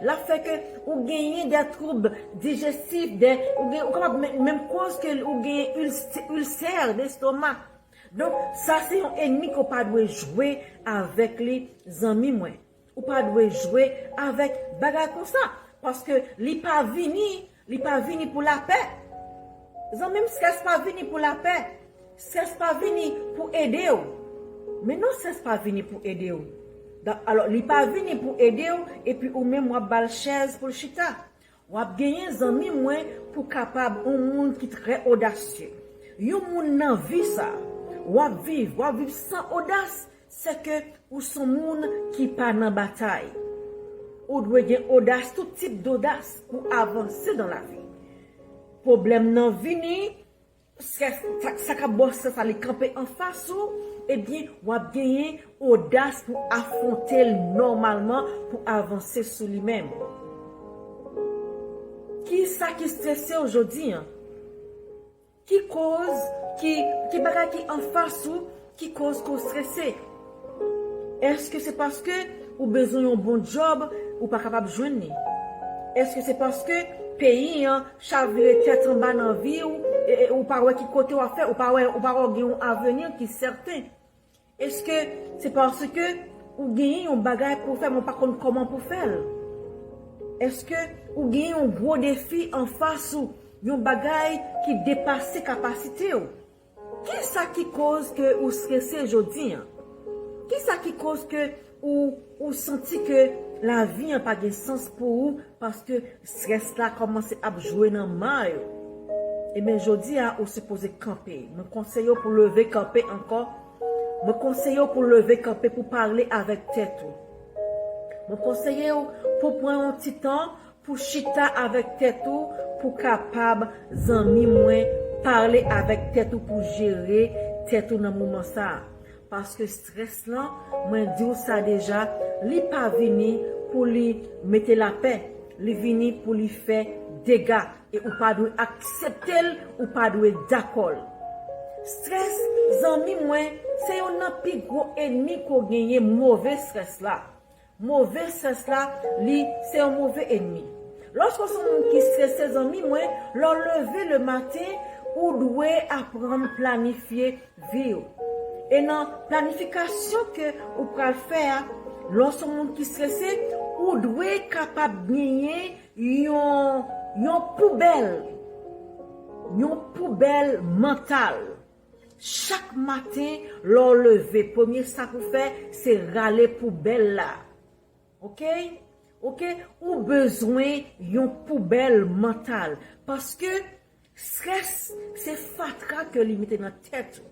L ap fè ke ou genyen de twoub dijestif, de, ou gen, ou kapab men-, menm koz ke ou genyen ilsè, ilsè destoma. Donk, sa se yon enmi ke w pa dwe jwe avèk li, zanmi mwen. Ou pa dwe jwe avèk bagay konsa, paske li pa vini, li pa vini pou lapè. Zanmi m, strès pa vini pou lapè. Strès pa vini pou ede w. Men non, strès pa vini pou ede w. Donk, alò, li pa vini pou ede w, epi ou menm w ap ba l chèz pou l chita. W ap genyen, zanmi mwen, pou kapab yon moun ki trè odasye. Yon moun nan vi sa, w ap viv, w ap viv san odas, se ke ou s on moun ki pa nan batay. Ou dwe gen odas, tout tip dodas pou avanse dan lavi. Pwoblèm nan vini, Strès, sa, sa k ap ba w strès la, li kanpe anfas ou, ebyen, w ap genyen odas pou afwonte l nòmalman, pou avanse sou li menm. Ki sa ki strese w jodi an? Ki koz, ki, ki bagay ki anfas ou ki koz ke w strese? Èske se paske ou bezwen yon bon djòb, ou pa kapab jwenn li? Èske se paske peyi an chavire tèt anba nan vi w, e, e ou pa wè ki kote w ap fè, ou pa wè, ou pa wè w gen yon avni ki sèten? Èske se paske ou genyen yon bagay pou w fè, men w pa konn kòman pou w fè l? Èske ou genyen yon gwo defi anfas ou, yon bagay ki depase kapasite w? Ki sa ki koz ke ou strese jodi an? Ki sa ki koz ke ou, ou santi ke lavi an pa gen sans pou ou paske strès la kòmanse ap jwe nan may ou? Ebyen, jodi a, ou sipoze kanpe. Mwen konseye w pou leve kanpe ankò. Mwen konseye w pou leve kanpe pou pale avèk tèt ou. Mwen konseye w pou pran yon ti tan pou chita avèk tèt ou, pou kapab, zanmi mwen, pale avèk tèt ou pou jere tèt ou nan moman sa a. Paske strès lan, mwen di w sa deja, li pa vini pou li mete lapè, li vini pou li fè dega. E ou pa dwe aksepte l, ou pa dwe dakò l. Strès, zanmi mwen, se youn nan pi gwo enmi ke w genyen, move strès la. Move strès la, li se yon move enmi. Lòske w se yon moun ki strese, zanmi mwen, lè w leve le maten, ou dwe aprann planifye vi w. E nan planifikasyon ke ou pral fè a, lè w se yon moun ki strese, ou dwe kapab genyen yon, yon poubèl, yon poubèl mantal. Chak maten, lè w leve, premye sa pou w fè, se rale poubèl la. Oke? Oke? Ou bezwen yon poubèl mantal. Paske strès, se fatra ke li mete nan tèt ou.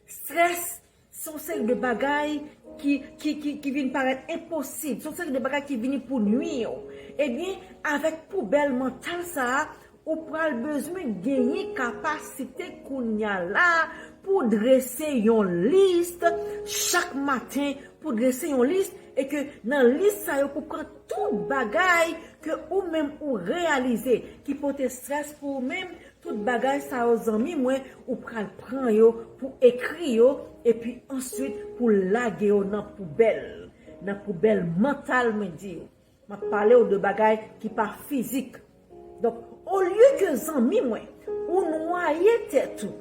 Strès, se yon seri de bagay ki, ki, ki, ki vin parèt enposib. Se yon seri de bagay ki vini pou nwi w. Ebyen, avèk poubèl mantal sa a, ou pral bezwen genyen kapasite kounye a la pou drese yon lis chak maten, pou drese yon lis, e ke nan lis sa yo pou pran tout bagay ke ou menm ou reyalize ki pote strès pou ou menm, tout bagay sa yo, zanmi mwen, ou pral pran yo pou ekri yo, epi answit pou lage yo nan poubèl, nan poubèl mantal, mwen di w. M ap pale w de bagay ki pa fizik. Donk, olye ke, zanmi mwen, ou nwaye tèt ou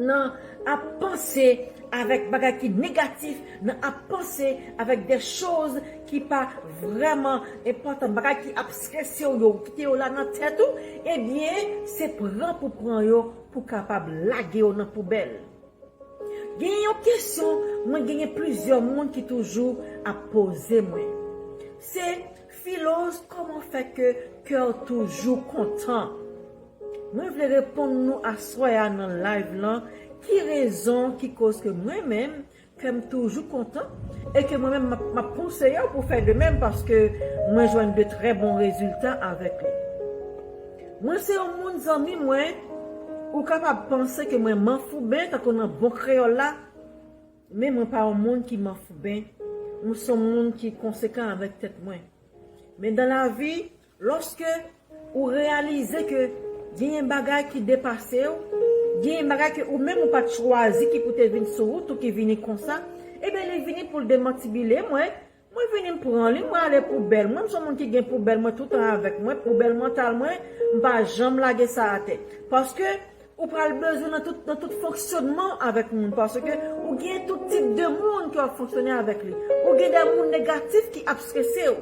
nan ap panse avèk bagay ki negatif, nan ap panse avèk de choz ki pa vrèman enpòtan, bagay ki ap strese w yo, ou kite yo la nan tèt ou, ebyen, se pran pou pran yo, pou kapab lage yo nan poubèl. Gen yon kesyon mwen genyen plizyè moun ki toujou ap poze mwen. Se, Filoz, kòman fè ke kè w toujou kontan? Mwen vle reponn nou aswè a nan live lan, ki rezon ki koz ke mwen menm, kè m toujou kontan, e ke mwen menm m ap, m ap konseye w pou fè de menm, paske mwen jwenn de trè bon rezilta avèk li. Mwen se yon moun, zanmi mwen, ou kapab panse ke mwen manfouben, tankou nan bon kreyòl la, men mwen pa yon moun ki manfouben, mwen se yon moun ki konsekan avèk tèt mwen. Men dan lavi, lòske ou reyalize ke genyen bagay ki depase w, genyen bagay ke ou menm ou pa t chwazi ki pou te vin sou wout ou ki vini konsa, ebyen li vini pou l demantibile mwen, mwen vini m pran li, mwen ale poubèl. Mwen, m se yon moun ki gen poubèl mwen toutan avèk mwen, poubèl mantal mwen, m pa janm lage sa atè. Paske ou pral bezwen nan tout, nan tout fonksyonman w avèk moun, paske ou gen tout tip de moun ke w ap fonksyone avèk li. Ou gen de moun negatif ki ap strese w.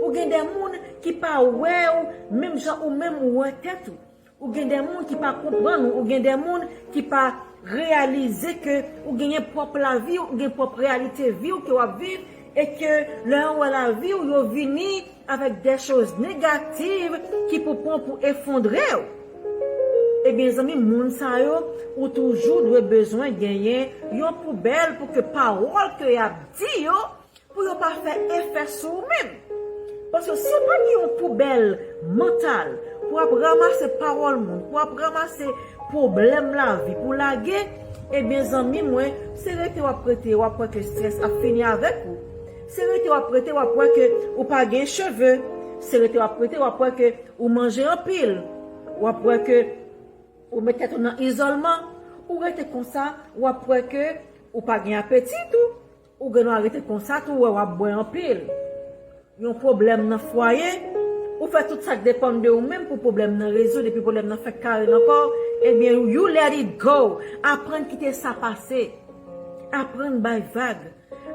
Ou gen de moun ki pa wè w menm jan ou menm ou wè tèt ou. Ou gen de moun ki pa konprann ou, ou gen de moun ki pa reyalize ke ou genyen pwòp lavi w, ou gen pwòp reyalite vi w ke w ap viv, e ke lè yo wè lavi w, yo vini avèk de choz negatif ki pou pran pou efondre w. Ebyen, zanmi, moun sa yo, ou toujou dwe bezwen genyen yon poubèl pou ke pawòl ke y ap di yo, pou yo pa fè efè sou ou menm. Paske si w pa gen yon poubèl mantal pou w ap ranmase pawòl moun, pou w ap ranmase pwoblèm lavi pou lage, ebyen, zanmi mwen, se rete w ap rete, w ap wè ke strès ap fini avèk ou. Se rete w ap rete, w ap wè ke ou pa gen cheve. Se rete w ap rete, w ap wè ke ou manje anpil. W ap wè ke ou met tèt ou nan izòlman. Ou rete konsa, w ap wè ke ou pa gen apeti tou. Ou gen dwa rete konsa tou, wè w ap bwè anpil. Yon pwoblèm nan fwaye, ou fè tout sa k depann de ou menm pou pwoblèm nan rezoud, epi pwoblèm nan fèk kare nan kò w, ebyen, you let it go. Aprann kite sa pase. Aprann bay vag.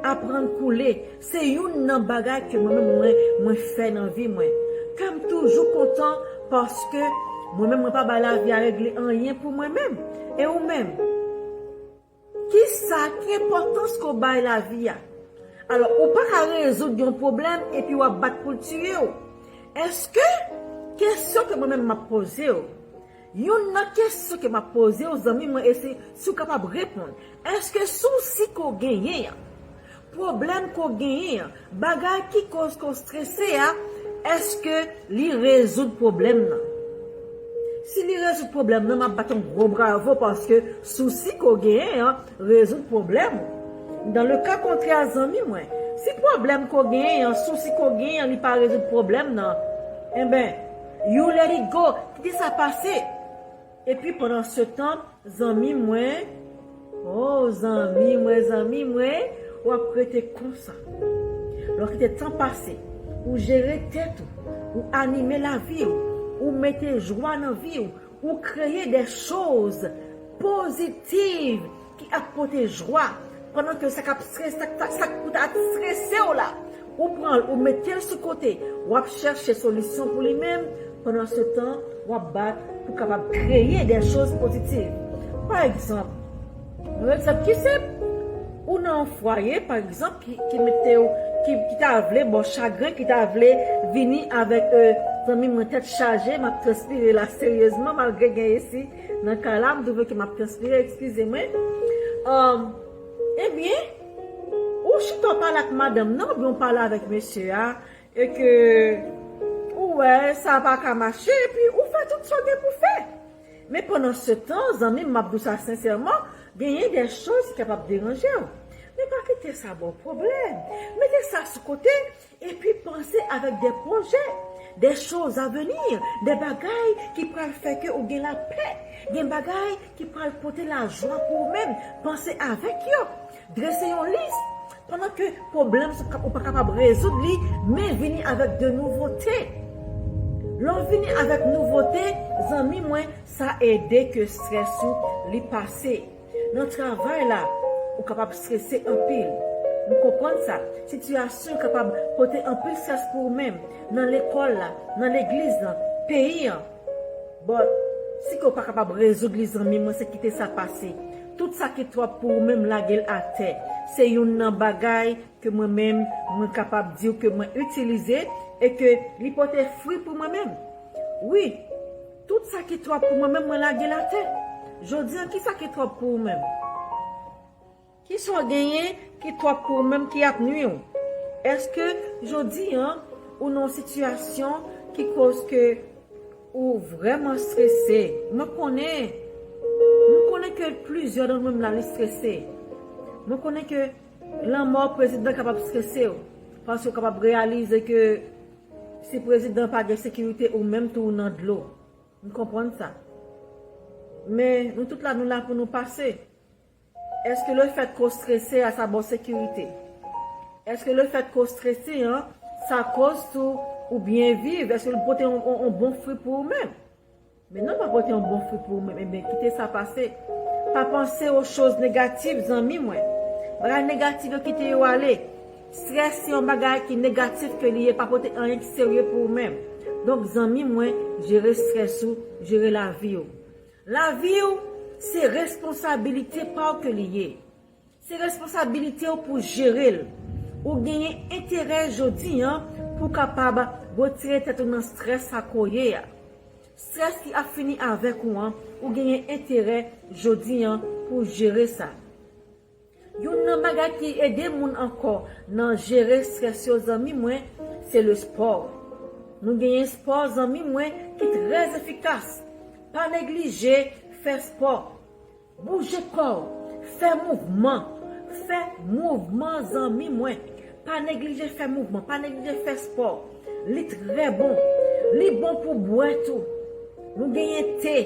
Aprann koule. Se youn nan bagay ke mwen menm mwen, mwen fè nan vi mwen. Kè m toujou kontan paske mwen menm mwen pa bay lavi a regle anyen pou mwen menm. E ou menm? Kisa, ki enpòtans ke w bay lavi a? Alò, ou pa ka rezoud yon pwoblèm epi w ap bat pou l tiye w. Èske, kesyon ke mwen menm m ap poze w, youn nan kesyon ke m ap poze w, zanmi mwen, e se si w kapab reponn, èske sousi ke w genyen an, pwoblèm ke w genyen an, bagay ki koz ke w strese a, èske li rezoud pwoblèm nan? Si li rezoud pwoblèm nan, m ap bat yon gwo bravo paske sousi ke w genyen an rezoud pwoblèm ou. Dans le cas contraire, zanmi mwen, si pwoblèm ke w genyen an, sousi ke w genyen an, li pa rezoud pwoblèm nan, enben, you let it go, kite sa pase. Epi pandan se tan, zanmi mwen, oh, zanmi mwen, zanmi mwen, w ap rete konsa. Lè w kite tan pase, ou jere tèt ou, ou anime lavi w, ou mete jwa nan vi w, ou kreye de choz pozitiv ki ap pote jwa, pandan ke sa k ap strese, sa k, sa k pou ta strese w la, ou pran l, ou mete l sou kote, w ap chèche solisyon pou li menm, pandan se tan, w ap bat pou kapab kreye de choz pozitiv. Pa egzanp, yon egzanp ki senp, ou nan yon fwaye, pa egzanp, ki, ki mete w, ki, ki ta vle ba w chagren, ki ta vle vini avèk, euh, zanmi mwen tèt chaje, m ap transpire la seryezman, malgre gen esi nan kay la, m twouve ke m ap transpire, eskize mwen. Um, ebyen, ou chita w pale ak madanm nan, oubyen w pale avèk mesye a, e ke ou wè sa pa ka mache, epi ou fè tout sa w gen pou fè. Men pandan se tan, zanmi m, m ap di w sa sensèman, genyen de choz ki kapab deranje w. Men pa kite sa ba w pwoblèm. Mete sa sou kote, epi panse avèk de pwojè, de choz a veni, de bagay ki pral fè ke ou gen lapè, gen bagay ki pral pote lajwa pou ou menm. Panse avèk yo. Drese yon lis. Pandan ke pwoblèm sa ou pa kapab rezoud li, men vini avèk de nouvote. Lè w vini avèk nouvote, zanmi mwen, sa ede ke strès ou li pase. Nan travay la, ou kapab strese anpil. M konprann sa. Sitiyasyon kapab pote anpil strès pou ou menm. Nan lekòl la, nan legliz lan, peyi an. But, si ke w pa kapab rezoud li, zanmi mwen, se kite sa pase. Tout sa ki twòp pou ou menm, lage l atè. Se youn nan bagay ke mwen menm, mwen kapab di w ke mwen itilize e ke li pote fwi pou mwen menm. Wi, tout sa ki twòp pou mwen menm, mwen lage l atè. Jodi an, kisa ki twòp pou ou menm? Kisa w genyen ki twòp pou ou menm ki ap nwi w? Èske jodi an, ou nan yon sitiyasyon ki koz ke ou vrèman strese? Mwen konnen, mwen konnen ke plizyè nan nou menm la, li strese. Mwen konnen ke lanmò prezidan kapab strese w, paske w kapab reyalize ke si prezidan pa gen sekirite, ou menm tou ou nan dlo. M konprann sa. Men nou tout la, nou la pou nou pase. Èske lefèt ke w strese a, sa ba w sekirite? Èske lefèt ke w strese an, sa koz tou ou byen viv? Èske l pote yon, yon, yon bon fwi pou ou menm? Men non, pa pote yon bon fwi pou ou menm, ebyen, kite sa pase. Pa panse aux choses négatives, zanmi mwen. Bagay negatif yo, kite yo ale. Strès se yon bagay ki negatif ke li ye, pa pote anyen ki serye pou ou menm. Donk, zanmi mwen, jere strès ou, jere lavi w. Lavi w, se responsabilite pa w ke li ye. Se responsabilite w pou jere l. Ou genyen enterè jodi an pou w kapab retire tèt ou nan strès sa ke w ye a. Strès ki ap fini avèk ou an, ou genyen enterè jodi an pou w jere sa. Youn nan bagay ki ede moun ankò nan jere strès yo, zanmi mwen, se le spò. Nou genyen spò, zanmi mwen, ki trè efikas. Pa neglije Fè spò. Bouje kò w. Fè mouvman. Fè mouvman, zanmi mwen. Pa neglije fè mouvman. Pa neglije fè spò. Li trè bon. Li bon pou bwè tou. Nou genyen te.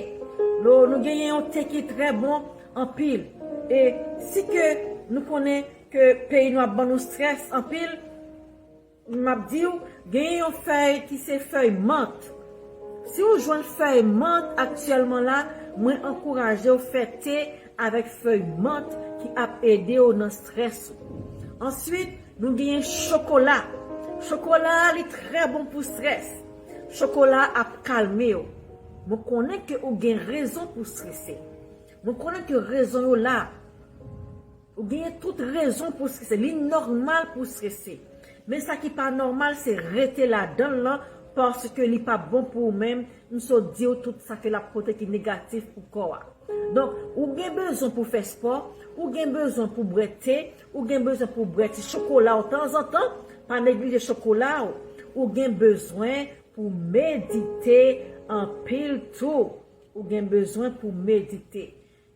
Nou, nou genyen yon te ki trè bon anpil. E si ke nou konnen ke peyi nou ap ban nou strès anpil, m ap di w, genyen yon fèy ki se fèy mant. Si w jwenn fèy mant aktyèlman la, mwen ankouraje w fè te avèk fèy mant ki ap ede w nan strès ou. Answit, nou genyen chokola. Chokola a, li trè bon pou strès. Chokola a ap kalme w. Mwen konnen ke ou gen rezon pou strese. Mwen konnen ke rezon yo la. Ou genyen tout rezon pou strese. Li nòmal pou strese. Men sa ki pa nòmal, se rete ladan l lan, paske li pa bon pou ou menm. M sot di w tout sa ke l ap pote ki negatif pou kò a. Donk, ou gen bezwen pou fè spò, ou gen bezwen pou bwè te, ou gen bezwen pou bwè ti chokola w tanzantan, pa neglije chokola w, ou gen bezwen pou medite anpil tou. Ou gen bezwen pou medite.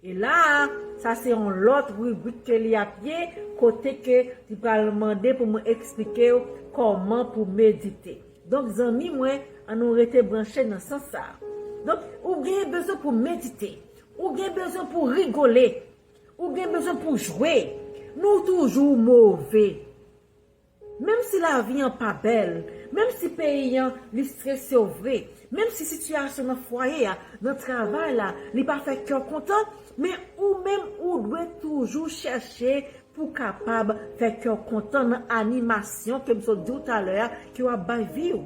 E la a, sa se yon lòt ribrik ke li ap ye, kote ke li pral mande pou mwen eksplike w kòman pou medite. Donk, zanmi mwen, ann nou rete branche nan sans sa a. Donk, ou gen bezwen pou medite. Ou gen bezwen pou rigole. Ou gen bezwen pou jwe. Nou toujou move. Menm si lavi an pa bèl, menm si peyi an li strese w vre, menm si sitiyasyon nan fwaye a, nan travay la, li pa fè kè w kontan, men ou menm ou dwe toujou chèche pou kapab fè kè w kontan nan animasyon ke m sot di w talè a ke w ap bay vi w.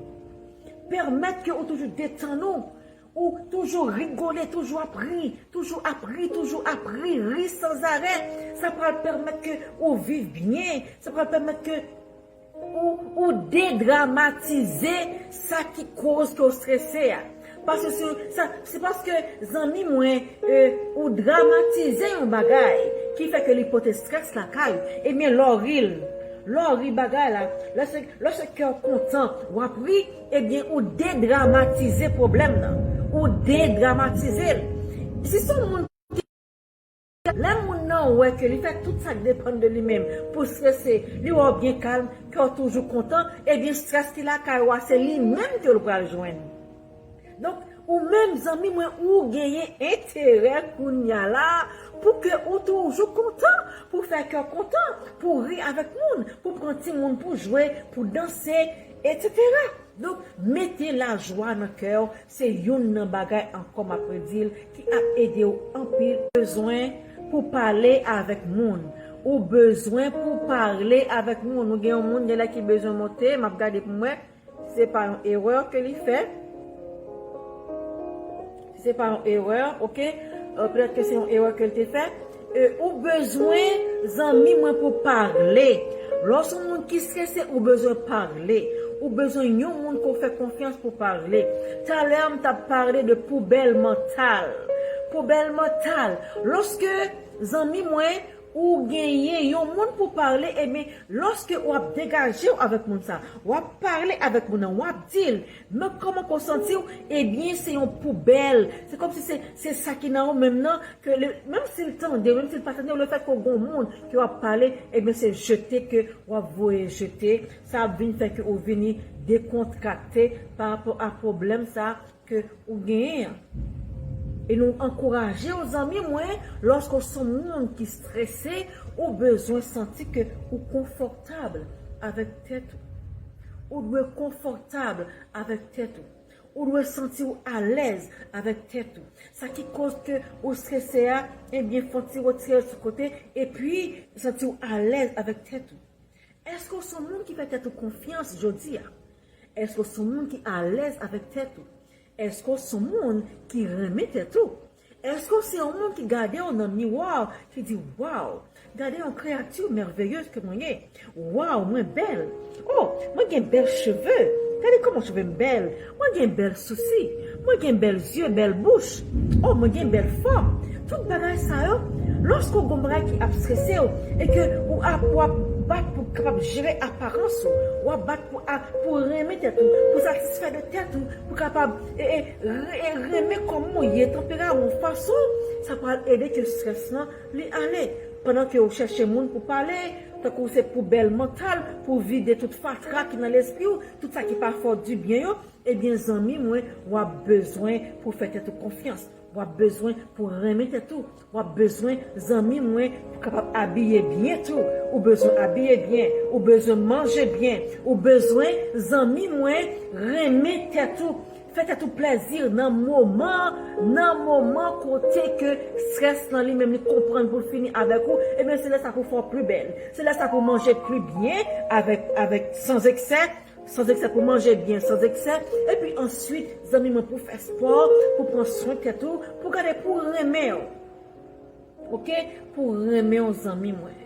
Pèmèt ke ou toujou detann ou, ou toujou rigole, toujou ap ri, toujou ap ri, toujou ap ri, ri sanzarè. Sa pral pèmèt ke ou viv byen, sa pral pèmèt ke ou, ou dedramatize sa ki koz ke w strese a. Paske se, sa, se paske, zanmi mwen, e, ou dramatize yon bagay ki fè ke li pote strès lakay ou. Ebyen, lè w ri l, lè w ri bagay la, lè se, lè se kè w kontan, w ap ri, ebyen, ou dedramatize pwoblèm nan. Ou dedramatize l. Si se yon moun Lè moun nan wè ke li fè tout sa k depann de li menm pou strese, li wè w byen kalm, ke w toujou kontan, ebyen, strès ki lakay ou a, se li menm ke l pral jwenn. Donk, ou menm, zanmi mwen, ou genyen enterè kounya la pou ke ou toujou kontan, pou fè kè w kontan, pou ri avèk moun, pou pran timoun pou jwe, pou danse, etsetera. Donk, mete lajwa nan kè w, se youn nan bagay ankò m ap redi l ki ap ede w anpil. Bezwen pou pale avèk moun. Ou bezwen pou pale avèk moun. Ou gen yon moun, gen lè ki bezwen monte, m ap gade pou m wè. Si se pa yon erè ke li fè. Si se pa yon erè, oke? Euh, petèt ke se yon erè ke l te fè. E, ou bezwen zanmi mwen pou pale. Lè w se yon moun ki strese, ou bezwen pale. Ou bezwen yon moun ke w fè konfyans pou pale. Talè a, m t ap pale de poubèl mantal. Poubèl mantal. Lòske, zanmi mwen, ou genyen yon moun pou pale, ebyen, lòske w ap degaje w avèk moun sa, w ap pale avèk moun nan, w ap di l, men kòman ke w santi w, ebyen, se yon poubèl. Se kòmsi se, se sa ki nan ou menm nan, ke le, menm si l tande w, menm si l pa tande w, lefètke w gon moun ke w ap pale, ebyen, se jete ke w ap voye jete. Sa ap vin fè ke ou vini dekontrakte pa rapò a pwoblèm sa ke ou genyen an. E nou ankouraje w, zanmi mwen, lòske w se yon moun ki strese, ou bezwen santi ke ou konfòtab avèk tèt ou. Ou dwe konfòtab avèk tèt ou. Ou dwe santi w alèz avèk tèt ou. Sa ki koz ke ou strese a, ebyen, fò w ti retire l sou kote, epi santi w alèz avèk tèt ou. Èske w se yon moun ki fè tèt ou konfyans jodi a? Èske w se yon moun ki alèz avèk tèt ou? Èske w se yon moun ki renmen tèt ou? Èske w se yon moun ki gade w nan miwa, ki di, "Waw, gade yon kreyati mèveyez ke mwen ye. Waw, mwen bèl. Oh, mwen gen bèl cheve. Gade kòman cheve m bèl. Mwen gen bèl sousi. Mwen gen bèl zye, bèl bouch. Oh, mwen gen bèl fòm." Tout bagay sa yo, lòske w gon bagay ki ap strese w, e ke ou ap, w ap bat pou kapab jere aparans ou, w ap bat pou, a, pou renmen tèt ou, pou satisfè de tèt ou, pou kapab e, e, re- e renmen kòman w ye, tanperaman w, fason w, sa pral ede ke strès lan li ale. Pandan ke w chèche moun pou pale, tankou se pou bèl mantal, pou vide tout fatra ki nan lespri w, tout sa ki pa fè w dibyen yo, ebyen, zanmi mwen, w ap bezwen pou fè tèt ou konfyans. W ap bezwen pou renmen tèt ou. W ap bezwen, zanmi mwen, pou kapab abiye byen tou. Ou bezwen abiye byen. Ou bezwen manje byen. Ou bezwen, zanmi mwen, renmen tèt ou. Fè tèt ou plèzi nan moman, nan moman kote ke strès lan li menm li konprann pou l fini avèk ou, ebyen se lè sa pou fè w pli bèl. Se lè sa pou manje pli byen avèk, avèk sans eksè, sans eksè pou manje byen, sans eksè. Epi answit, zanmi mwen, pou fè spò, pou pran swen tèt ou, pou gade pou renmen w. Oke? Pou renmen w, zanmi mwen.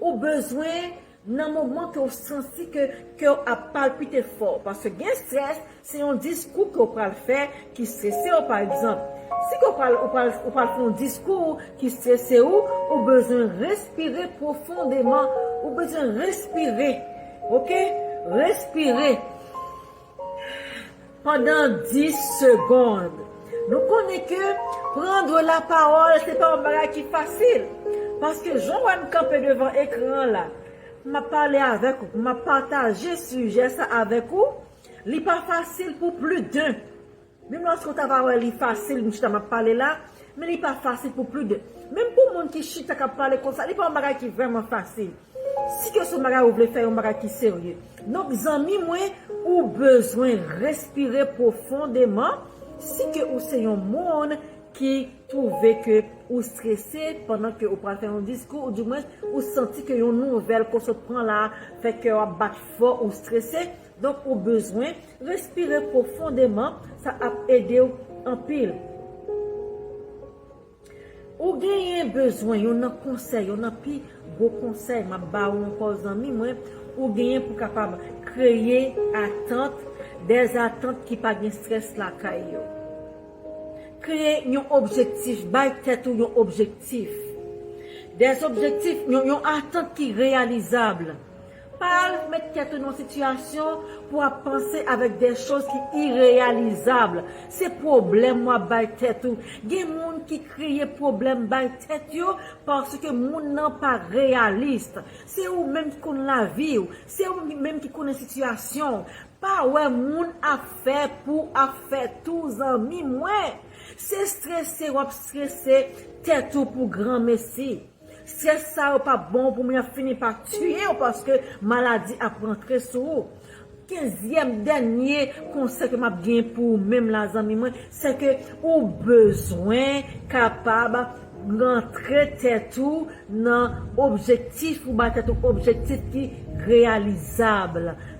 Ou bezwen, nan moman ke w santi ke kè w ap palpite fò, paske gen strès, se yon diskou ke w pral fè ki strese w, pa egzanp. Si ke w pral, ou pral, ou pral fè yon diskou ki strese w, ou bezwen respire pwofondeman. Ou bezwen respire. Oke? Respire. Pandan dis segonn. Nou konnen ke prendre la parole, se pa yon bagay ki fasil. Paske jan w wè m kanpe devan ekran an la, m ap pale avèk ou, m ap pataje sijè sa avèk ou, li pa fasil pou plis de. Menm lòske w ta va wè li fasil, m chita m ap pale la, men li pa fasil pou plis de. Menm pou moun ki chita k ap pale konsa, li pa yon bagay ki vrèman fasil. Si ke se yon bagay ou vle fè, yon bagay ki serye. Donk, zanmi mwen, ou bezwen respire pwofondeman. Si ke ou se yon moun ki twouve ke ou strese pandan ke ou pral fè yon diskou, oudimwens ou santi ke yon nouvèl ke w sot pran la fè kè w ap bat fò, ou strese, donk ou bezwen respire pwofondeman, sa ap ede w anpil. Ou genyen bezwen, youn nan konsèy, youn nan pi gwo konsèy m ap ba ou ankò, zanmi mwen, ou genyen pou kapab kreye atant, dèzatant ki pa gen strès lakay yo. Kreye yon objektif, bay tèt ou yon objektif. Dèzobjektif, yon, yon atant ki reyalizab. Pa al met tèt ou nan yon sitiyasyon pou w ap panse avèk de choz ki ireyalizab. Se pwoblèm w ap bay tèt ou. Gen moun ki kreye pwoblèm bay tèt yo paske moun nan pa reyalis. Se ou menm ki konn lavi w. Se ou menm ki konnen sitiyasyon w. Pa wè moun ap fè pou ap fè tou, zanmi mwen. Se strese w ap strese tèt ou pou granmesi. Strès sa yo p ap bon pou moun, y ap fini pa tiye w paske maladi ap rantre sou ou. Kenzyèm, dènye konsèy ke m ap gen pou ou menm la, zanmi mwen, se ke ou bezwen kapab rantre tèt ou nan objektif, ou bay tèt ou objektif ki reyalizab.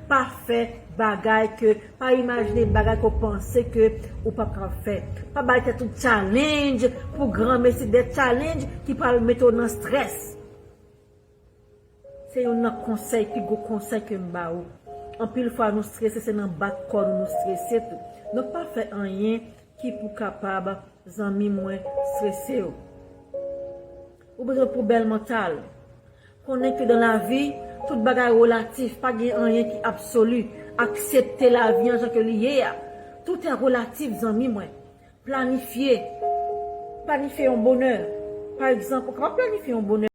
Pa fè bagay ke, pa imajine bagay ke w panse ke ou p ap ka fè. Pa bay tèt ou challenge pou granmesi, de challenge ki pral mete w nan strès. Se youn nan konsèy, pi gwo konsèy ke m ba ou. Anpil fwa nou strese, se nan bat kò nou nou strese tou. Donk pa fè anyen ki pou kapab, zanmi mwen, strese w. Ou bezwen pou bèl mantal. Konnen ke dan lavi, tout bagay relatif, pa gen anyen ki absoli. Aksepte lavi an jan ke li ye a. Tout est relatif, zanmi mwen. Planifye. Planifye yon bonè. Pa egzanp, ou kapab planifye yon bonè.